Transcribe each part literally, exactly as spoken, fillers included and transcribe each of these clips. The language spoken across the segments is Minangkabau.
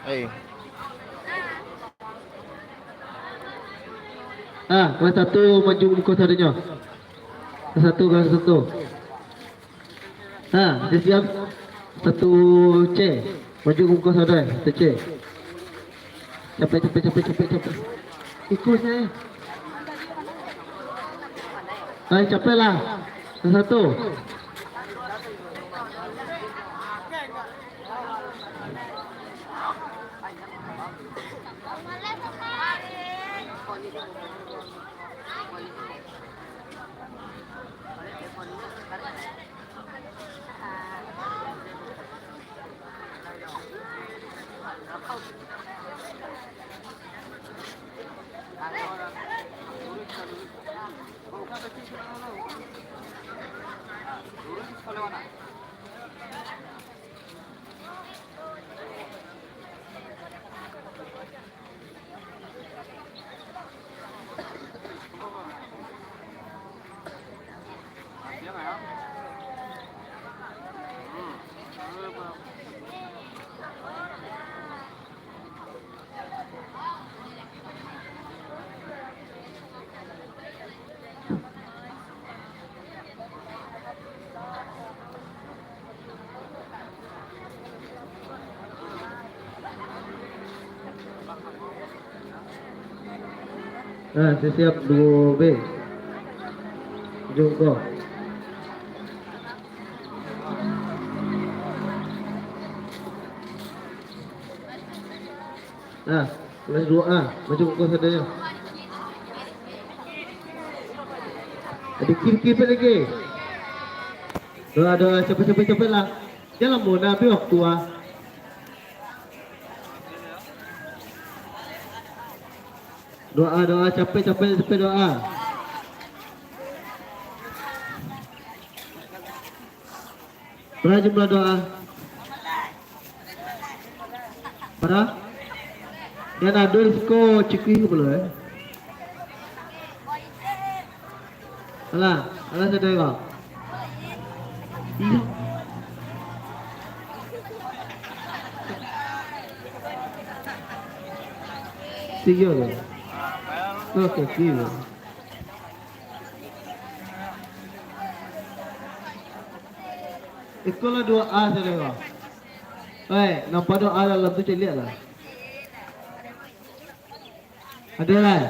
Hei. Ah, kelas satu maju muko sadonyo. Kelas satu, kelas satu. Ha, siap-siap. Satu C. Maju muko sadonyo. Satu C. Capek, capek, capek, capek, capek. Ikut saya. Hai, capek lah. Satu. Nah, siap-siap duo B. Jungko. Nah, kelas duo A, maju muko sadonyo. Dikit-dikit lagi. Doa, doa, capek, capek, capek lah. Jan lamo, nak habis waktu ah. Doa, doa, capek, capek, capek doa. Bara jumlah doa? Bara? Nan ado di siko cikuih pulo, eh. Alah, alah sadai kau. Iyo. Tigo tu. Oke, tigo. Iko lah duo A sadai kau. Oi, nampak duo A dalam tu, caliak lah. Ado lai.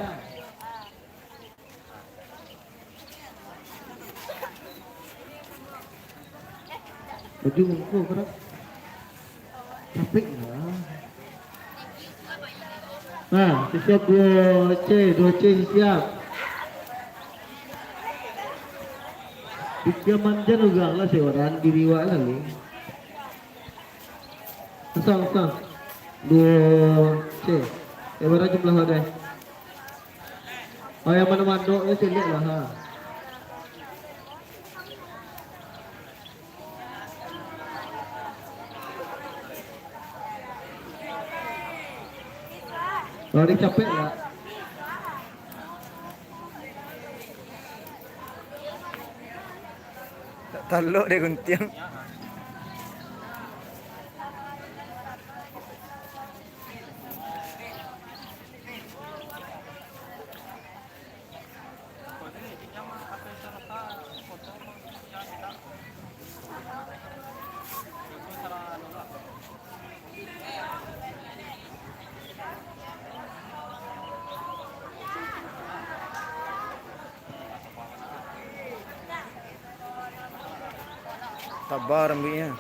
Baju muko kerap. Capek lah. Nah, siap duo C, duo C siap. Pikia manjan urang lah, seorang diri wak lah ni. Kosong, kosong. Duo C. Eh, bara jumlah wak deh? Oh, yang mano mandok tu caliak lah, ha. Lari capek lah. Tak talok deh guntiang. Taba rambuiknyo.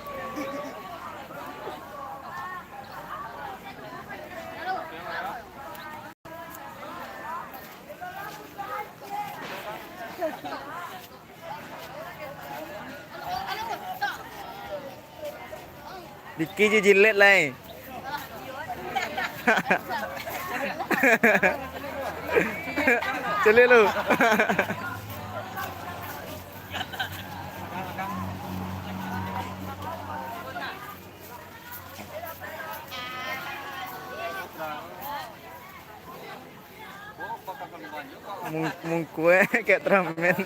Diki je jilet lai. Caliak lu. Mung-, mungkuak kayak teramen.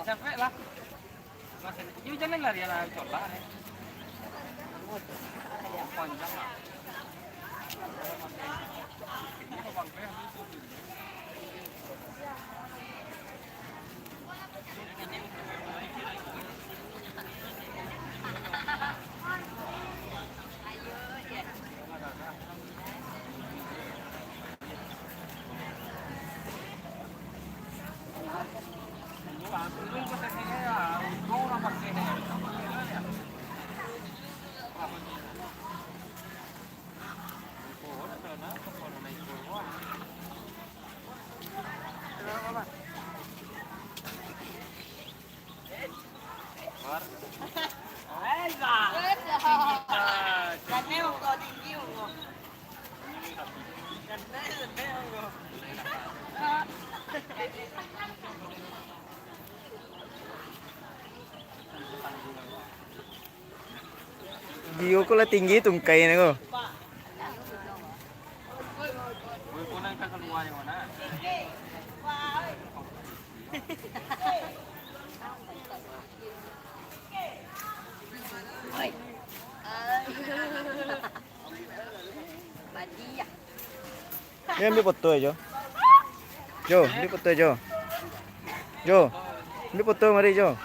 Sampai lah. Masih, you jangan lari lah, colah, eh. Panjang lah. Dio ko lah tinggi tungkai nyo ko. Yo, ambiak foto, Jo. Jo, ambiak foto, Jo. Jo, ambiak foto mari, Jo.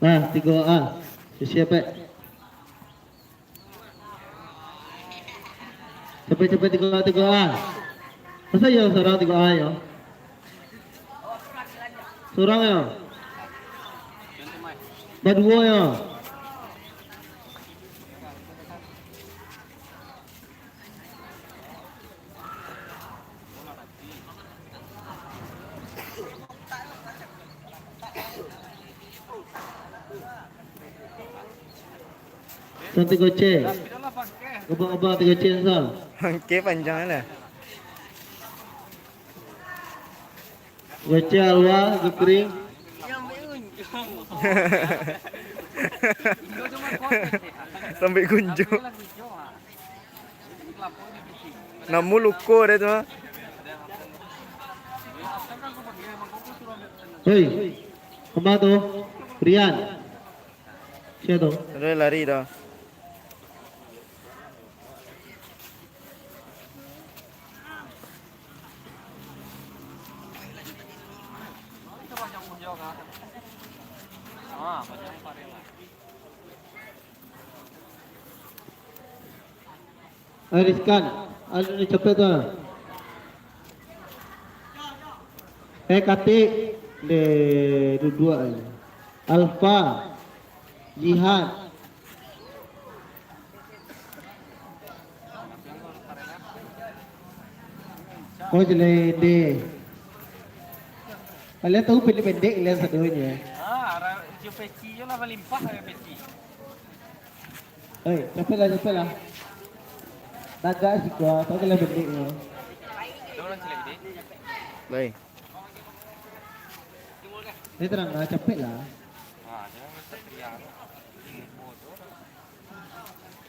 Nah, tigo A. Siap, Pak. Capek-capek tigo A, tigo A. Masa yo surang tigo A yo? Surang yo? Baduo yo? San tigo C. Gabang-gabang tigo C, San. Oke, panjang lah. Tigo C, Alwa, Zukri. Sampai gunjo. Namo luko deh tu, ah. Hei, kama tu? Rian. Sia tu? Udah lari dah. Ariskan, anu ni capek tu. Eh, Katik, de duduak aja. Alfa, Jihad. Oh, jelede. Kalian tahu pendek-pendek kalian sadonyo. Ah, ra-, jo peci jo lah malimpah jo peci. Oi, capek lah, capek lah. Tagak siko, tahu kalian pendek nyo. Baik. Ini terang lah, capek lah.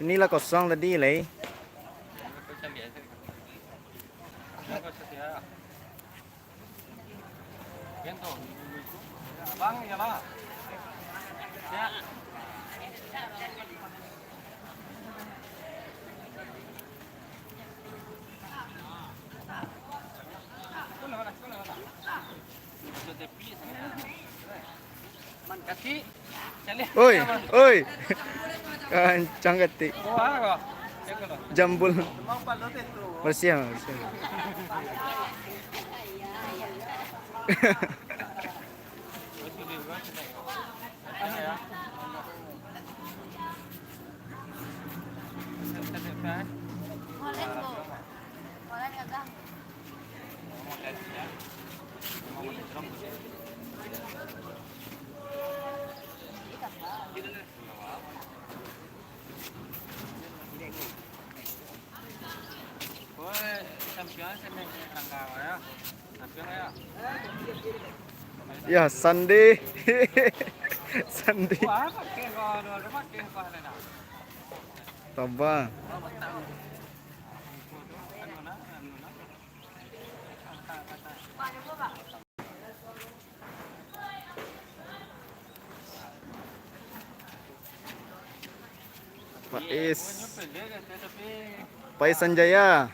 Inilah kosong tadi, lai. Bang, ya lah. Ya. Kaki. Oi, oi. Kancang katik. Jambul. Bersiah, bersiah. Ya, Sandi. Sandi. Tabang. Faiz. Faiz Sanjaya.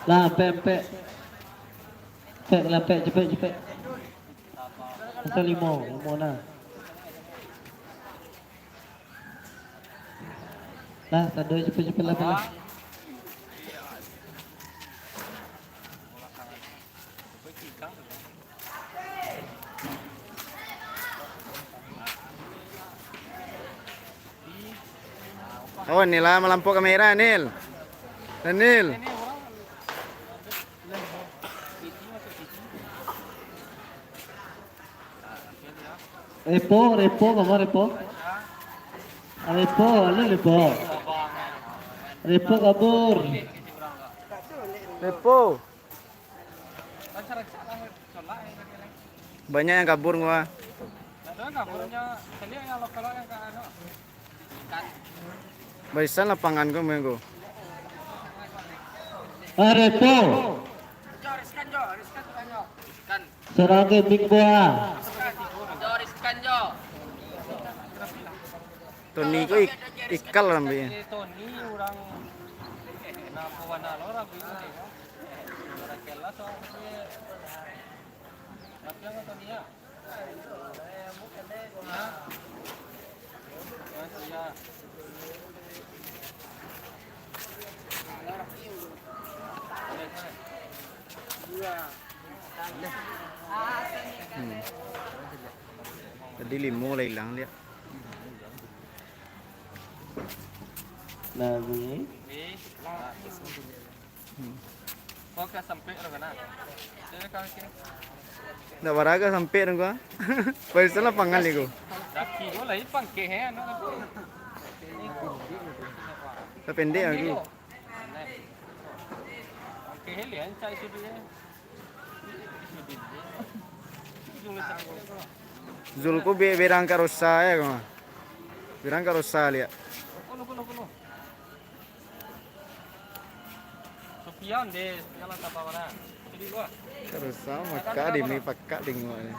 Lah, ampek, ampek. Ampek lah, ampek, cepek, cepek. Pasal limo, limo nah. Lah, sado, cepek-cepek lah, lah. Oh, Nil lah malampau kamera, Nil. Nah, Nil. Repo, repo, mama repo. Repo, alo repo. Repo kabur. Repo. Banyak yang kabur gua. Barisan lapangan ko main ko. Ah, repo. Sarang gaming gua. Tony ko ik-, ikal lah ambil. Hmm. Tadi limo lah ilang dia. Nah, bunyi. Hmm. Kau ka sampik tu kana? Dia ka mikir. Ndak baraga sampik tu gua. Barisan lapangan ni gua. Daki gua lah ipang ke he anak aku. Lah pendek aku. Ke he lian cai sudut ni. Zul ko be-, berang ka rusa ya ko. Berang ka rusa liak. Sofian deh, Sofian lah tambah mana? Terus sama kak di mi pakak di ngua ni.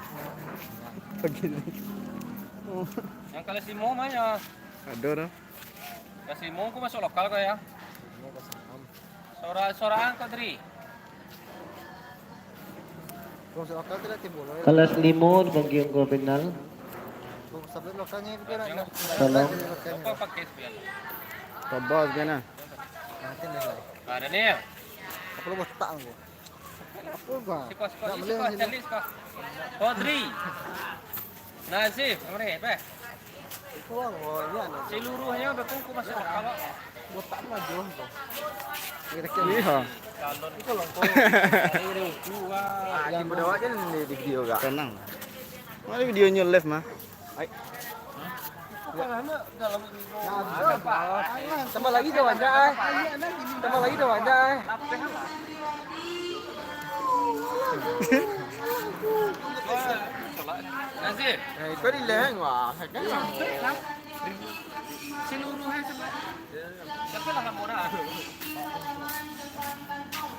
Begini. Yang kelas lima mana? Ada dah. Kelas lima aku masuk lokal kau ya. Sora-soraan kau tadi. Masuk lokal tu dah timbul. Kelas lima dipanggil ke final. Sampai lokalnya itu kan ada. Tolong. Apa pakai sebenarnya? Coba sebenarnya. Nanti dah. Ada ni ya? Apa lu botak aku? Apa gua? Siko, siko, siko, cari siko. Fadri. Nazif, Amri, beh. Itu orang, oh, iya, no. Seluruhnya berkumpul masuk kalau botak maju tu. Iya. Calon. Itu loh, kau. Dari uku, wah. Ah, yang berdawa aja di, di video gak? Tenang. Mana videonya live mah? Ai. Tambah lagi dah banyak, ai. Tambah lagi dah banyak, ai. Nazir. Eh, kau di leheng, wah. Seluruhnya sebelah. Siapa lah nama orang?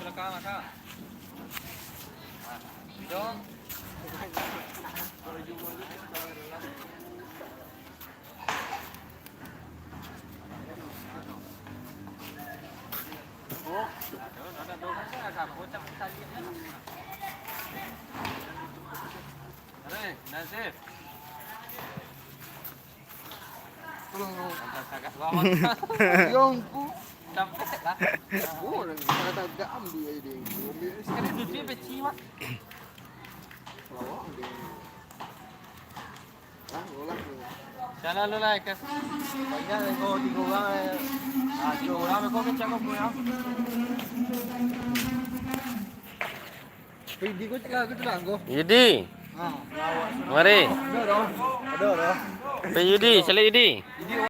Belakang, belakang. Jom. Yongku. Sampai lah. Oh, dah kata agak ambil aja dia. Ambil. Sekali duduk beci, Mak. Lawak dia. Sana lu lah, Ikas. Banyak kau tiga orang, eh. Ah, tiga orang, kau kencang kau punya. Pidi kau cakap aku tu lah, kau. Yudi. Ha. Mari. Ada dah. Ada dah. Yudi, calik Yudi.